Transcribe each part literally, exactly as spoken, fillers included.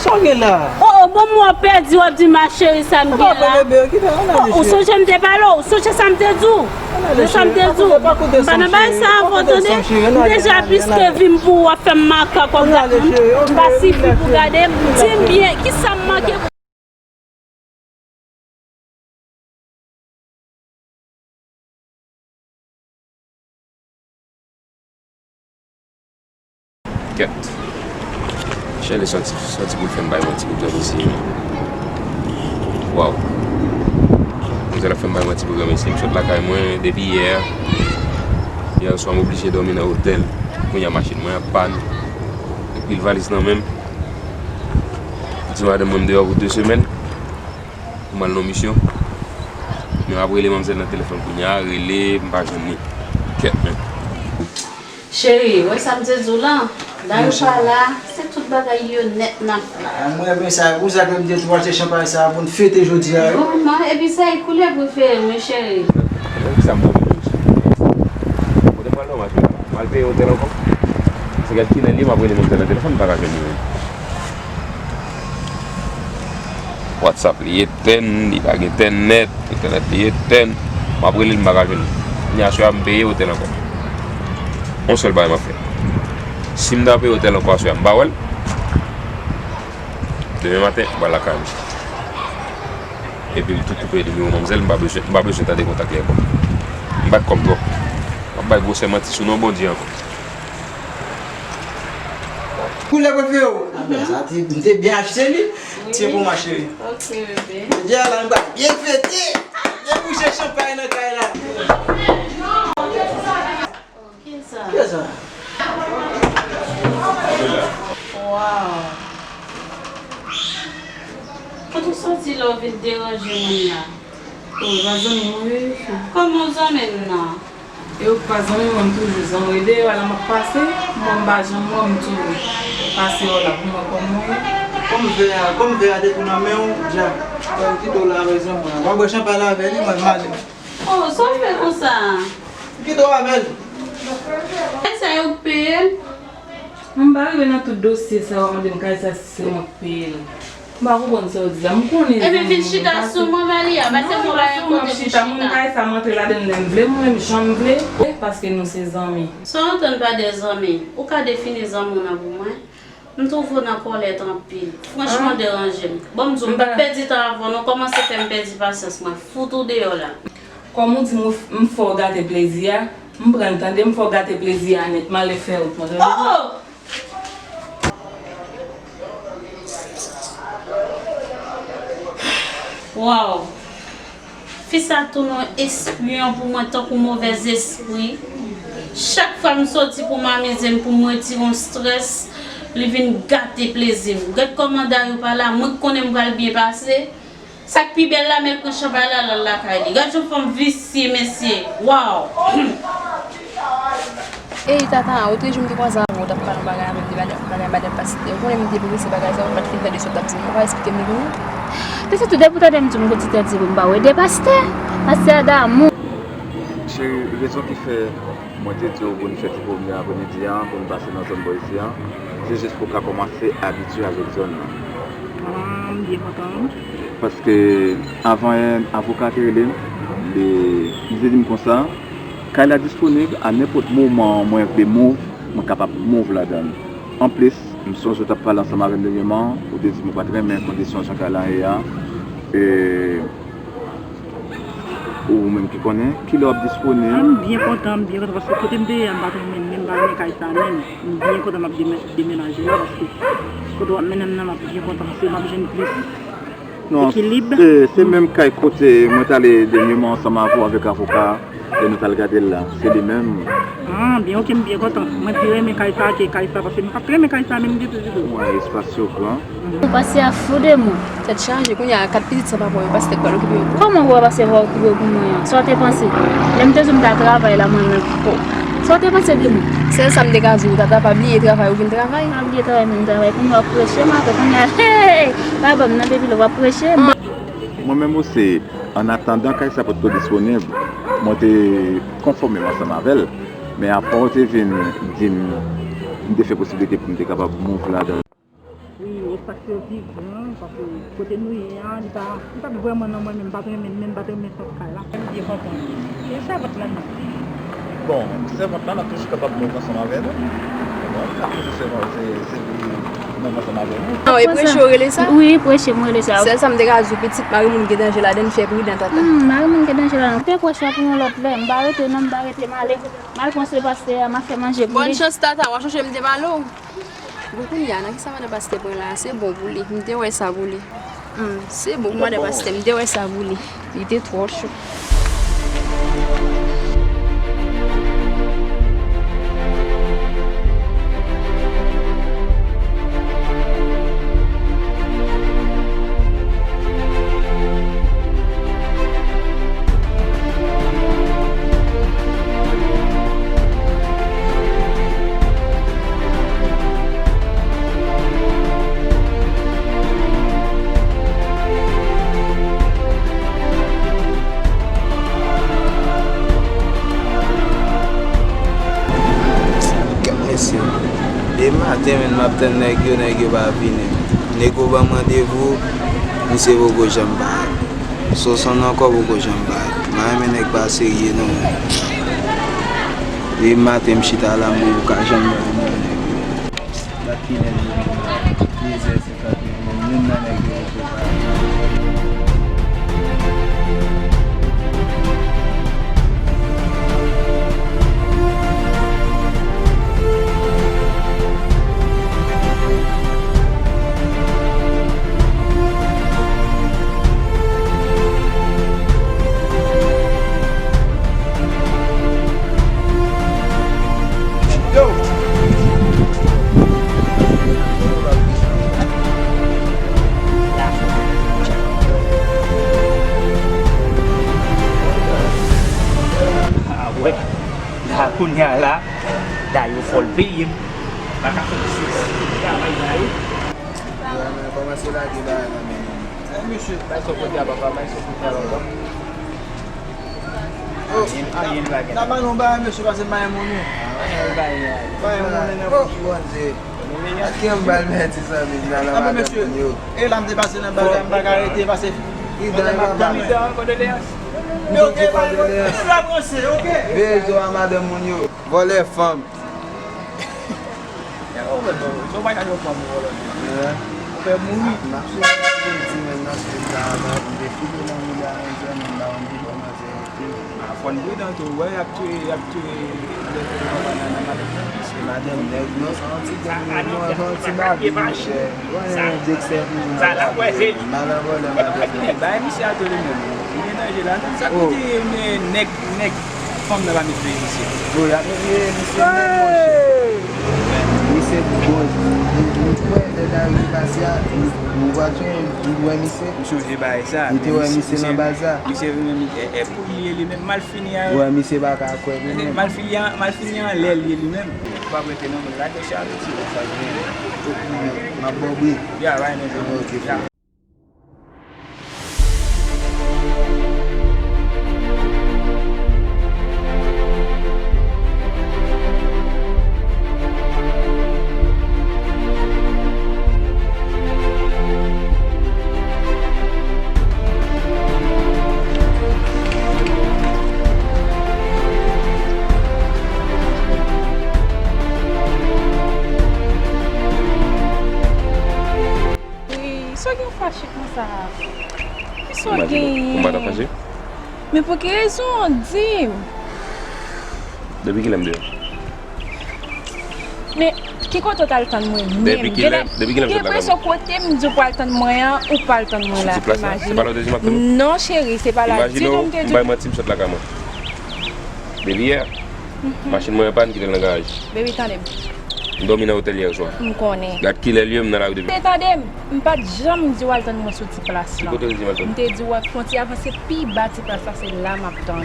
Sa w gen la? Oh, oh, bon, mwen pèdi, w ap di ma chérie sa m gen la. Oh, ou sonje m te pale w, ou sonje sa m te di w? Ou sa m te di w? M pa nan bagay sa avè w, tande. M deja plis ke vi m pou w ap fè m makak kòm sa. M pa sifi pou gade m. Di m byen, kisa m manke? Kèt. Chèlè santi, santi pou l fè m bay manti pou granmesi. Waw. Manzè la fè m bay manti pou granmesi. M sot lakay mwen depi yè. Yè swa m oblije dòmi nan otèl. Kounye a machin mwen an pàn. Anpil valiz nan men m. Di madanm mwen m deyò pou de semèn. Pou m al nan misyon. Men m ap rele manmzèl nan telefòn kounye a, rele, m pa jwenn li. Kèt, men. Cheri, wè sa m te di w lan? Dayou pa la, se tout bagay yo nèt nan. Ah, mwen renmen sa, pou sa ke m te tou achte chanpay sa pou n fete jodi a, wi. Bon, non, epi sa e koulè prefere mwen, cheri. Sa m te di w. Kote m pral nan machin la? M al peye otèl ankò? Se gad kilè li ye, m ap rele manmzèl nan telefòn, m pa ka jwenn li menm. WhatsApp li etèn, li pa gen entènèt, entènèt li etèn. M ap rele l, m pa ka jwenn li. Kounye a aswè a, m peye otèl ankò. Yon sèl bagay m ap fè. Si m ta peye otèl ankò aswè a, m pa wè l. Demen maten, m pral lakay mwen. Epi m tou koupe nimewo manmzèl, m pa bezwen, m pa bezwen tande kontak li ankò. M bat kò m twòp. M ap bay gwosè manti sou non Bondye ankò. Koulè prefere w? Ah, men sa te, m te byen achte li. Tiens pour ma chérie. Ok, bébé. Jodi a la, nou pral byen fete. Byen bouche chanpay nan kay la. Kisa? Kisa? Wow. Kote w soti la w vin deranje moun la? Ou pa zanmi mwen, wi. Kòman w zanmi m nan? E ou pa zanmi mwen, m toujou zanmi w. E deyò a la m ap pase, mwen m pa janm wè w, m toujou pase w la pou mwen kòman w ye. Kòm vè a, kòm vè a te tou nan men w, dja. Kite w la avèk zanmi mwen. W ap bwè chanpay la avè li, mwen m ale. Oh, sa w fè konsa? M kite w avè l. Kay sa yo k peye l? Mwen m pa rive nan tout dosye sa yo, w ap mande m kay sa si se mwen k peye l. M pa konprann sa w di la. M konnen zanmi mwen. Epi vin chita sou mwen, Malia, pase mwen pa gen kote pou chita. Mwen kay sa m antre ladann lè m vle, mwen menm jan m vle, paske nou se zanmi. Sa w antann pa de zanmi? Ou ka defini zanmi w nan pou mwen? M twouve w nan kòlèt anpil. Franchman, w deranje m. Bon, m di w, m p ap pèdi tan avè w non, kòmanse fè m pèdi pasyans mwen. Fout ou deyò la. Kòm ou di m, m fè w gate plezi a, m pran l tande, m fè w gate plezi a nèt, m ale fè wout mwen, tande. Oh! Waw! Fi sa tounen yon espiyon pou mwen tankou movèzespri. Chak fwa m soti pou m amize m, pou m retire yon strès, li vin gate plezi m. Gad kòman Dayou pa la, mwen k konnen m pral byen pase. Sa k pi bèl la, men l pran chanpay la, l al lakay li. Gad yon fanm visye, mesye. Waw! Ey, Tata, otrejou m te kwaze avè w, w t ap pale yon bagay avè m de bagay, bagay madanm pastè. Ou konnen m te prese bagay sa yo, m pa t fin tande sa w t ap di m. Ou pa eksplike m li pou mwen? Te se tou depi w tande m di w m konditè di pou m pa wè de pastè. Pastè a damou. Cheri, rezon ki fè mwen te di w pou n fè ti pwomennen apremidi a, pou n pase nan zòn bò isi a, se jis pou w ka kòmanse abitye avèk zòn nan. Ah, m byen kontan. Paske avan yè, avoka te rele m, li, li te di m konsa, kay la disponib, a nenpòt moman mwen vle move, mwen kapab move ladan l. Anplis, m sonje w t ap pale ansanm avè m dènyèman, ou te di m ou pa t renmen kondisyon jan kay la ye a. E, ou menm ki konnen, kilè w ap disponib? Ah, m byen kontan, m byen kontan, paske kote m te ye a, m pa t renmen, men m pa renmen kay sa menm. M byen kontan m ap deme-, demenaje la, paske kote w ap mennen m nan, m ap byen kontan, paske m ap jwenn plis ekilib. Non, se, se menm kay kote mwen t ale dènyèman ansanm avè w avèk avoka a, lè nou t al gade l la. Se li menm. Ah, byen, oke, m byen kontan. Mwen pi renmen kay sa ke kay sa, paske m pa t renmen kay sa menm ditou, ditou. Wi, espas yo gran. Ou pase a fou de mwen. Tèt chaje, kounye a kat pitit san papa yo, pastè k pral okipe yo pou ou. Kòman ou wè pastè va okipe yo pou mwen an? Sa w te panse? Lè m te di w m t al travay la, mwen menm, sa w te panse de mwen? Sèl sa m te ka di w, Tata, pa bliye travay, ou vin travay. Pa bliye travay, m vin travay. Kounye a w ap preche m atò, kounye a, hey! Pa ban m nan, baby love, w ap preche m. Mwen menm osi, an atandan kay sa potko disponib, mwen te konfòme m ansanm avè l. Men apre w te vin di m, m te fè posiblite pou m te kapab move ladan l. Wi, ok, Paske yo pi gran, paske kote nou ye a, li pa, li pa vrèman nan mwen menm, m pa t renmen, men m pa t renmen sèt kay la. Menm vye pantan li ye. E sèvant la nan. Bon, sèvant la, n ap toujou kapab menm ansanm avè nou. Bon, n ap toujou sèvant, se, se li menm ansanm avè nou. Non, e preche w rele sa? Wi, preche m rele sa. Sèl sa m te ka di w, pitit, mari moun gen danje ladan l, fè pridan, tata. Hmm, mari moun gen danje ladan. M te preche pou yon lòt lè, m pa rete non, m pa rete, m ale. M al pran se pastè a, m al fè manje pou li. Bòn chans, tata, w a chonje m te pale w. Bon, kounye a, nan kisa madan pastè pran la a? Se bon pou li. M te wè sa pou li. Hmm, se bon pou madan pastè. M te wè sa pou li. Li te twò cho. Kèt mesye. Depi maten menm m ap tann nèg yo, nèg yo pa vini. Nego ban m randevou, misye poko janm parèt. Sonsonn ankò poko janm parèt. M pa renmen nèg pa serye non. Depi maten m chita la, m poko ka janm wè yon nèg yo. Dat kilè l vini la? Dezè senkant menm, youn nan nèg yo poko parèt. Ah, wè. La, kounye a la, dayè fò l peye m. M pa ka fè misye travay la, wi. Kòmanse lage bagay nan men nou. Eh, mesye, bay sa w pote a, papa, bay sa w pote a, papa. Oh, anyen, anyen pa gen. N a ba nou bagay, mesye, pase bay moun yo. Bay moun nan bouch. Bondye. Ak ki anbal mèdi zanmi m nan madanm moun yo. E la m te pase nan bagay, m pa ka rete pase. Li dan yo pa mal. Kondoleyans. Kondoleyans. Veye zo a madanm moun yo. Vòlè fanm. Ou fè mouri. M ap sou ti menm nan sou ta la, m te file nan milye a, menm ba yon bidon manzè. Ah, fò n pridan tou, wè, y ap touye, y ap touye lè yo nan banana madanm nan. Se madanm nèg, non, se yon ti gang nèg, non, se yon ti babi, monchè. Wè, yon dèk sèl pou nou nan la. Madan vòlè, madan vòlè. Bay misye a tou li menm. Li gen danje la, non, sa kote nèg, nèg, fanm nan pa met veye misye. Bon, y ap met veye misye menm, monchè. Misye bon, li, li kwè lè dayè li pase a, li, li wè misye. M sonje bagay sa. Li te wè misye nan baz la. Misye vin menm, e, e pou li ye li menm, malfini a. Wè, misye pa ka kwè li menm. Malfini a, malfini a anlè li ye li menm. Ou pa prete non, men lage chal ti wè sa vini. M ap ba w bri. Ya, bay nou. Ok, ya. Wi, sa w gen fache konsa? Kisa w genyen? Ou pa ta fache? Men pou ki rezon? Di m. Depi kilè m deyò? Men, ki kote w t al tann mwen menm? Depi kilè, depi kilè m sot lakay mwen? Gen enpresyon kote m di w pral tann mwen an, ou pa al tann mwen la. Sou ti plas la? Se pa la w te di m ap tann ou? Non, cheri, se pa la ditou m te di w. Imajine w, m bay manti, m sot lakay mwen. Depi yè, machin mwen an pann, kite l nan garaj. Baby, tande m. M dòmi nan otèl yè swa. M konnen. Gad kilè l ye, m nan lari depi. Tande m, m pa t janm di w al tann mwen sou ti plas la. Ki kote w te di m al tann? M te di w fè yon ti avanse pi ba ti plas la, se la m ap tann.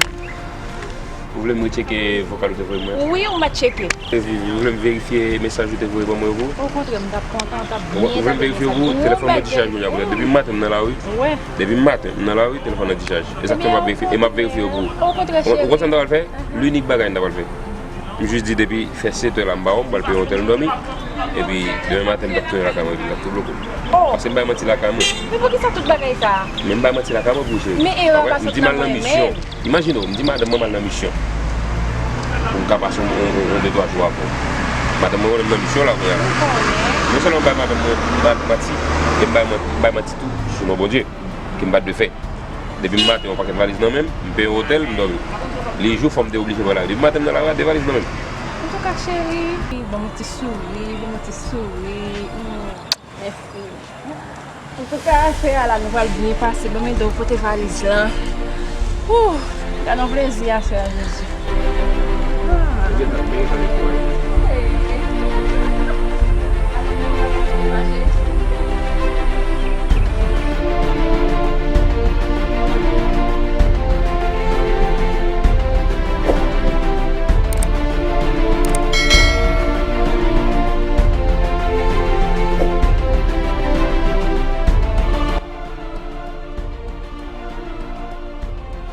Ou vle m retcheke vokal ou te voye mwen? Wi, ou mèt tcheke. Ou vle m verifye mesaj ou te voye ban mwen yo pou ou? Okontrè, m t ap kontan, m t ap byen tande mesaj ou. Ou vle m verifye pou ou? Telefòn mwen dichaj kounye a, kounye a. Depi maten m nan lari. Wi. Depi maten m nan lari, telefòn nan dichaj. Esakteman, m ap verifye, e m ap verifye yo pou ou. Okontrè, cheri. Ou konn sa m ta pral fè? Linik bagay m ta pral fè. M jis di depi fè sèt è la m pa wè w, m pral peye yon otèl m dòmi. Epi demen maten m t ap tounen lakay mwen, epi l ap tou bloke m. Oh. Paske m bay manti lakay mwen. Men poukisa tout bagay sa? Men m bay manti lakay mwen pou ou, cheri. Men erè pa sot nan mwen menm. Imajine w, m di madanm mwen m al nan misyon. Pou m ka pase yon, yon, yon, yon de twa jou avè w. Madanm mwen konnen m nan misyon la kounye a. Ou konnen. Non sèlman m bay madanm mwen ma-, manti, men m bay, m bay manti tou sou non Bondye. Ke m pa t dwe fè. Depi m maten, yon pakèt valiz nan men m, m peye otèl, m dòmi. Li jou, fò m te oblije pran lari. Depi maten, m nan lari a, de valiz nan men m. Antouka, cheri, ban m yon ti souri, ban m yon ti souri. Hmm, mèsi. Antouka, aswè a la, nou pral byen pase. Ban m ede w pote valiz lan. Wouh! Gade yon plezi aswè a, Jezi. Ah.